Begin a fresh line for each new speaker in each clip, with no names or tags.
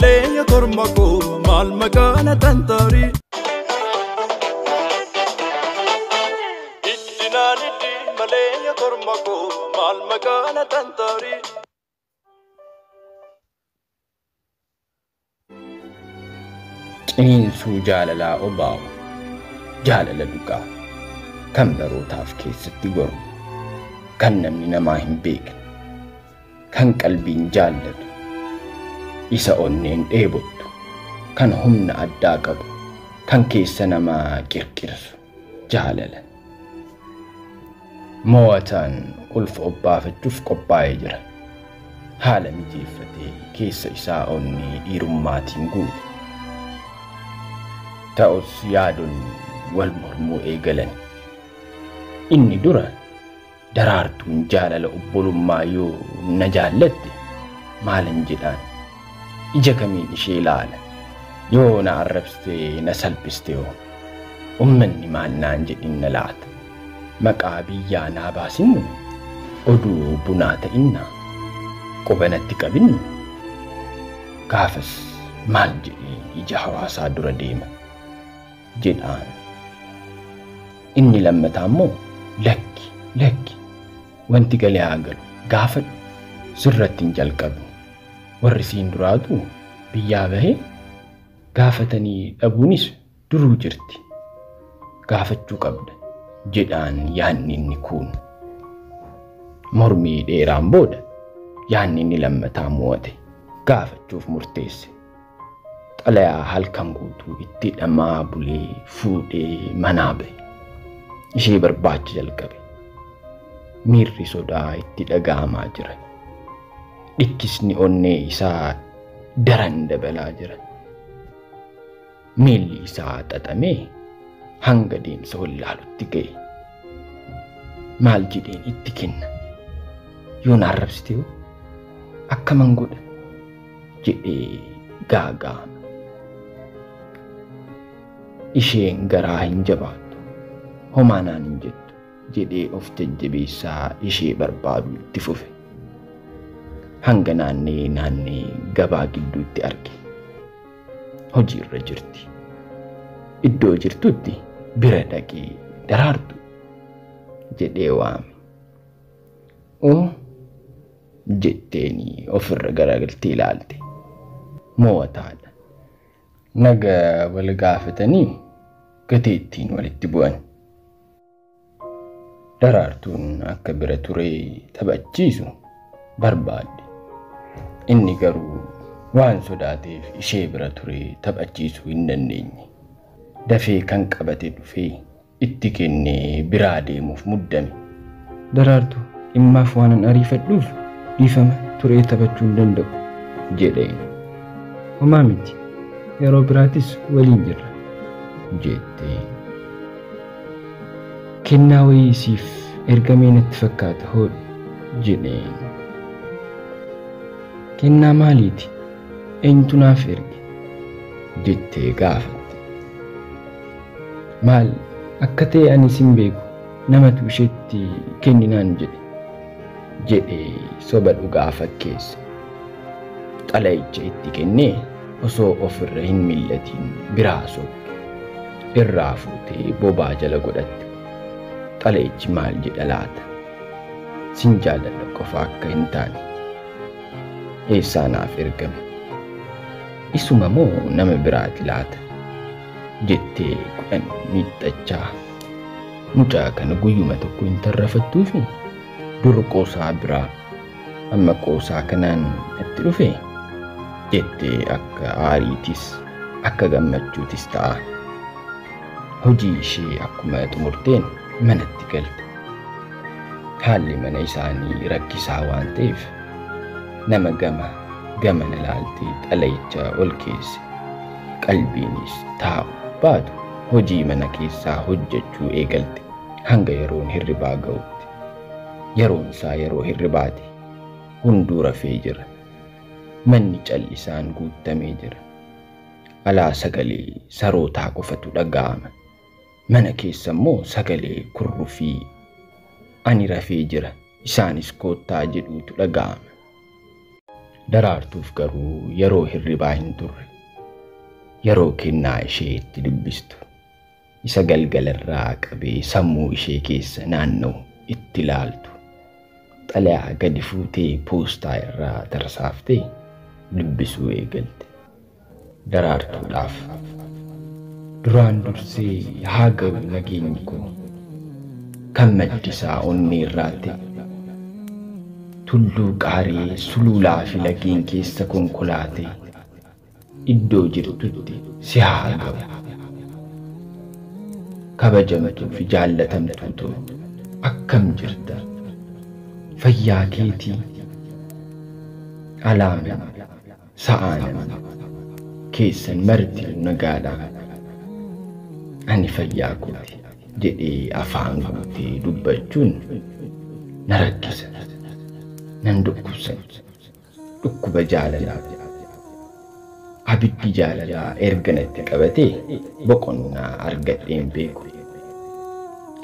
malee korma koo maal maqaana tantaari. Iddinaan iddi malee korma koo maal maqaana tantaari.
Ciniinsuu jaalalaa obaa'u, jaalala dhugaa, kan barootaaf keessatti goru, kan namni namaa hin beekne, kan qalbiin jaallatu, isa onneen dheebottu, kan humna addaa qabu, kan keessa namaa qirqirsu jaalala. Mo'ataan ulfa obbaafachuuf qophaa'ee jira. Haala mijeeffatee keessa isaa onnee dhiirummaatiin guute. Ta'us yaadonni wal mormuu eegalan. Inni dura Daraartuun jaalala obbolummaa yoo na jaallatte maalan jedhaan ija kamiin ishee ilaala yoo na arrabsitee na salphiste hoo ummanni maal naan jedhin na laata maqaa biyyaa naa baasinnu oduu bunaa ta'innaa quba natti qabinnu gaafas maal jedhee ija hawaasaa dura deema jedhaan. Inni lammataa immoo lakki lakki wanti galee haa galu gaafadhu sirratti hin jalqabne warri siin duraatu biyyaa bahee gaafatanii dhabuunis duruu jirti gaafachuu qabda jedhaan yaanni inni kuun. Mormii dheeraan booda yaanni inni lammataa mo'ate gaafachuuf murteesse. Xalayaa halkan guutuu itti dhamaa bulee fuudhee manaa bahe. Ishee barbaacha jalqabe. Miirri sodaa itti dhaga'amaa jira. Dhikkisni onnee isaa daran dabalaa jira. Miilli isaa xaxamee hanga deemsa wallaalutti ga'e. Maal jedheen itti kenna? Yoo na arrabsite hoo? Akkaman godha? Jedhee gaaga'ama. Isheen garaa hin jabaattu, homaa naan hin jettu jedhee of jajjabeessaa ishee barbaadu itti fufe. Hanga naannee naannee gabaa gidduutti arge. Hojiirra jirti. Iddoo jirtutti bira dhaqee Daraartu jedhee waame. Oo jetteeni ofirra garagaltee ilaalte. Mo'ataadha. Naga wal gaafatanii gateettiin walitti bu'an. Daraartuun akka bira turee taphachiisu barbaadde. Inni garuu waan sodaateef ishee bira turee taphachiisuu hin dandeenye. Dafee kan qabate dhufee itti kennee biraa deemuuf muddame. Daraartuu, dhimmaaf waanan ariifadhuuf dhiifama turee taphachuu hin danda'u jedheen. Homaa miti, yeroo biraatis waliin jirra jetteen. Kennaa wayii siif ergamee natti fakkaata hoodhu jedheen. Kennaa maaliiti? Eenyutu naaf erge? Jettee gaafatte. Maal akka ta'e anis hin beeku, namatu isheetti kenninaan jedhe jedhee soba dhugaa fakkeesse. Xalayicha itti kennee osoo ofirra hin millatiin biraa sokke. Irraa fuutee bobaa jala godhatte. Xalayichi maal jedha laata? Sin jaalladha qofa akka hin taane. Eessaa naaf ergame? Isuma moo nama biraati laata? Jettee kudhan miixxachaa. Mucaa kana guyyuma tokko hin tarrafattuufi dur qoosaa biraa amma qoosaa kanaan itti dhufe jettee akka aariitis akka gammachuutis ta'a. Hojii ishee akkuma xumurteen manatti galte. Haalli mana isaanii rakkisaa waan ta'eef nama gama gamana laaltee xalayicha ol keesse. Qalbiinis taa'u baatu hojii mana keessaa hojjechuu eegalte hanga yeroon hirribaa ga'utti. Yeroon isaa yeroo hirribaati. Hunduu rafee jira. Manni callisaan guutamee jira. Alaa sagalee sarootaa qofatu dhaga'ama. Mana keessa immoo sagalee kurrufii ani rafee jira isaanis koottaa jedhuutu dhaga'ama. Daraartuuf garuu yeroo hirribaa hin turre. Yeroo kennaa ishee itti dubbistu. Isa galgalarraa qabee sammuu ishee keessa naanna'u itti ilaaltu. Xalayaa gadi fuutee poostaa irraa tarsaaftee dubbisuu eegalte. Daraartuudhaaf duraan dursee haa ga'u nageenyi koo kan maddisaa onnee irraa ta'e. Tulluu qaaree sululaa fi lageen keessa konkolaatee iddoo jirtutti si haa ga'u. Kabajamtuu fi jaallatamtuu too akkam jirta? Fayyaa keetii alaaman sa'aanan keessan marti nagaadhaa. Ani fayyaa kooti jedhee afaan guutee dubbachuun na rakkisa. Nan dhukkubsan. Dhukkuba jaalalaa. Abiddi jaalalaa erga natti qabatee boqonnaa argadheen beeku.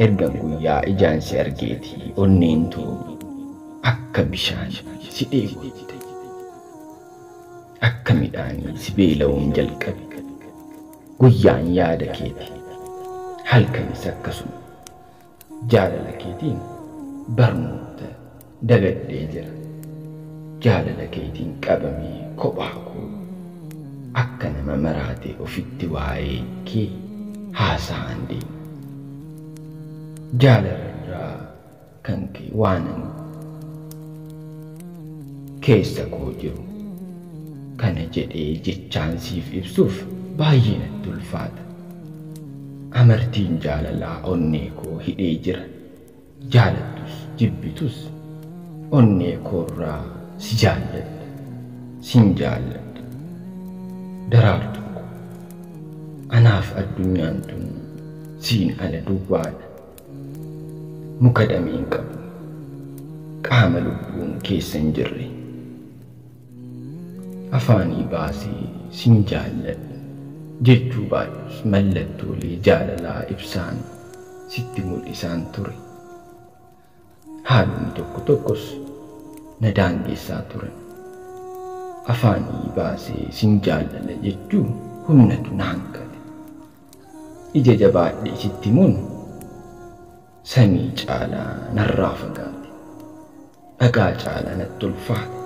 Ergan guyyaa ijaan si argeetii onneen too akka bishaan si dheebotte. Akka midhaanii si beela'uun jalqabe. Guyyaan yaada keeti. Halkanis akkasuma. Jaalala keetiin barnoota dagadhee jira. Jaalala keetiin qabamee kophaa koo akka nama maraatee ofitti waa'ee kee haasa'an deema. Jaalala irraa kan kee waanan keessa koo jiru kana jedhee jechaan siif ibsuuf baay'ee natti ulfaata. Amartiin jaalalaa onnee koo hidhee jira. Jaalattus jibbitus onnee koorraa si jaalladha. Sin jaalladha. Daraartuu koo anaaf addunyaan tun siin ala duwwaadha. Muka dameen qabu qaama lubbuun keessa hin jirre. Afaanii baasee sin jaalladha jechuu baadhus mallattoolee jaalalaa ibsaan sitti mul'isaan ture. Haalonni tokko tokkos na daangessaa turan. Afaanii baasee sin jaalladha jechuu humnatu na hanqate. Ija jabaadhee sitti himuun samii caalaa narraa fagaate. Dhagaa caalaa natti ulfaate.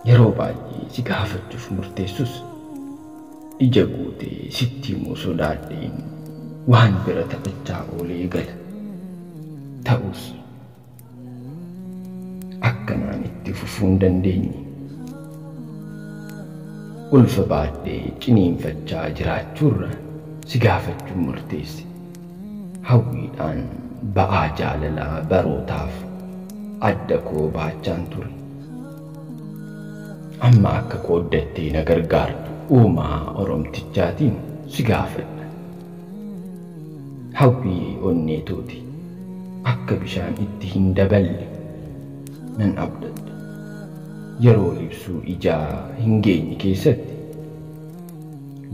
Yeroo baay'ee si gaafachuuf murteessus ija guutee sitti himuu sodaadheen waan bira taphachaa oolee gala. Ta'us akkanaan itti fufuu hin dandeenye. Ulfa baadhee ciniinfachaa jiraachuurra si gaafachuun murteesse. Hawwiidhaan ba'aa jaalalaa barootaaf adda koo baachaan ture. Amma akka qooddattee na gargaartu uumaa Oromtichaatiin si gaafadha. Hawwii onnee tooti akka bishaan itti hin daballe nan abdadha. Yeroo ibsuu ijaa hin geenye keessatti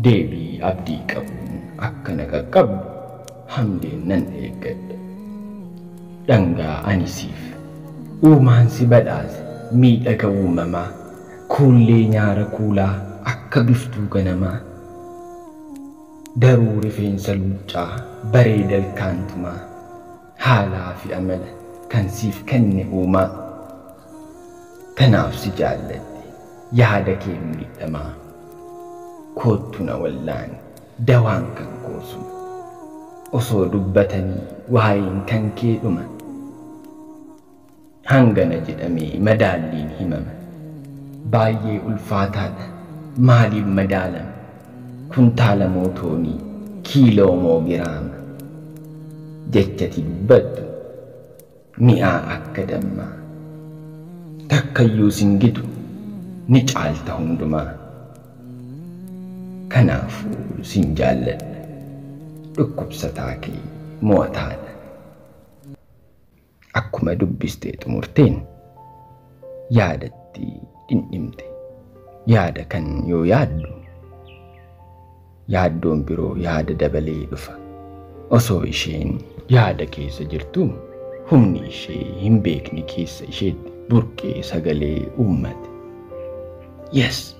deebii abdii qabuun akka na qaqqabdu hamleen nan eeggadha. Dhangaa ani siif uumaan si badhaase miidhaga uumamaa kuullee nyaara kuulaa akka biftuu ganamaa daruu rifeensa luuccaa bareeda ilkaantumaa haalaa fi amala kan siif kenne uumaa. Kanaaf si jaalladhe yaada kee miidhamaa koottu na wallaani dawaan kan koosuma osoo dubbatanii waa'een kan kee dhuma. Hangana jedhamee madaalliin himama. Baay'ee ulfaataadha maaliif madaalama? Kuntaala moo toonii kiiloo moo giraama? Jechati dubbattu mi'aa akka dammaa. Takkayyuu sin gitu ni caalta hundumaa. Kanaafuu sin jaalladha. Dhukkubsataa kee mo'ataadha. Akkuma dubbistee xumurteen yaadatti dhindhimte. Yaada kan yoo yaaddu yaaddoon biroo yaada dabalee dhufa. Osoo isheen yaada keessa jirtu humni ishee hin beekne keessa isheetti burqee sagalee uummate. Yes,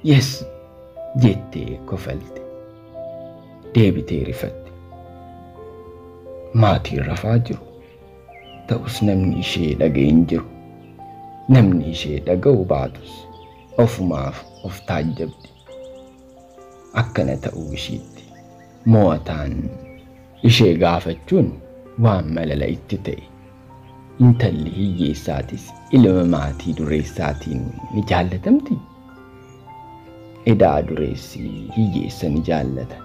yes jettee kofalte. Deebitee rifatte. Maatiin rafaa jiru. Ta'us namni ishee dhaga'e hin jiru. Namni ishee dhaga'u baatus ofumaaf of taajjabdi. Akkana ta'uu ishiitti mo'ataan ishee gaafachuun waan malala itti ta'e. Intalli hiyyeessaatis ilma maatii dureessaatiin ni jaallatamti. Edaa dureessi hiyyeessa ni jaallata.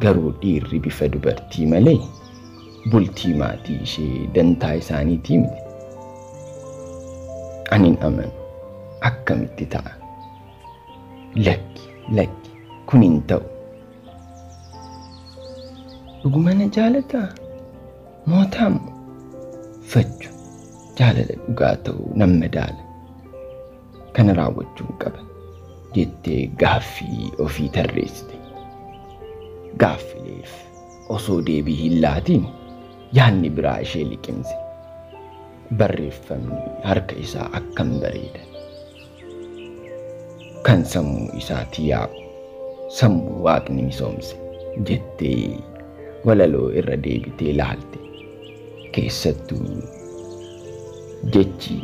Garuu dhiirri bifa dubartii malee bultii maatii ishee dantaa isaaniitii miti. Ani hin amanu, akkamitti ta'a? Lakki, lakki, kun hin ta'u. Dhuguma na jaalataa? Mootaa fachu jaalala dhugaa ta'uu nan madaala. Kana raawwachuun qaba jettee gaaffii ofii tarreessite. Gaaffileef osoo deebii hin laatiin yaadni biraa ishee liqimse. Barreeffamni harka isaa akkam bareeda. Kan sammuu isaatii yaa'u sammuu waaqni misoomse jettee walaloo irra deebitee laalte. Keessattuu jechi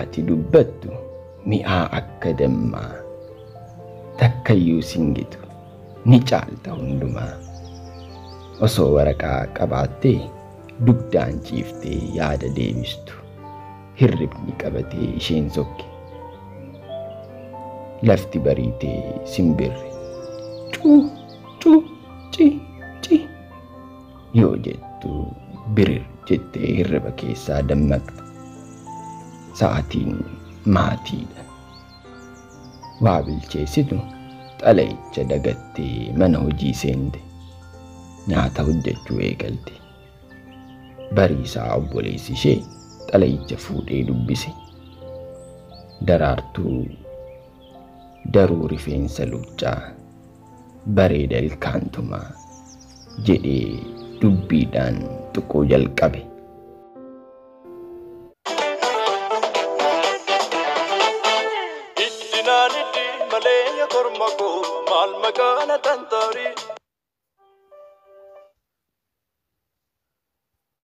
ati dubbattu mi'aa akka dammaa, takkayyuu singitu ni caalta hundumaa. Osoo waraqaa qabaattee dugdaan ciiftee yaada deebistu hirribni qabatee isheen sokke. Lafti bariitee simbirri cuu cuu ci ci yoo jettu birir jettee hirriba keessaa dammaqxe. Sa'aatiin maatiidha. Waa bilcheessitu xalayicha dagattee mana hojii seente. Nyaata hojjechuu eegalte. Bariisaa obboleessi ishee xalayicha fuudhee dubbise. Daraartuu daruu rifeensa luccaa bareeda ilkaantumaa jedhee dubbiidhaan tuquu jalqabe.
Iddinaan iddi malee korma koo maal maqaana tantaari.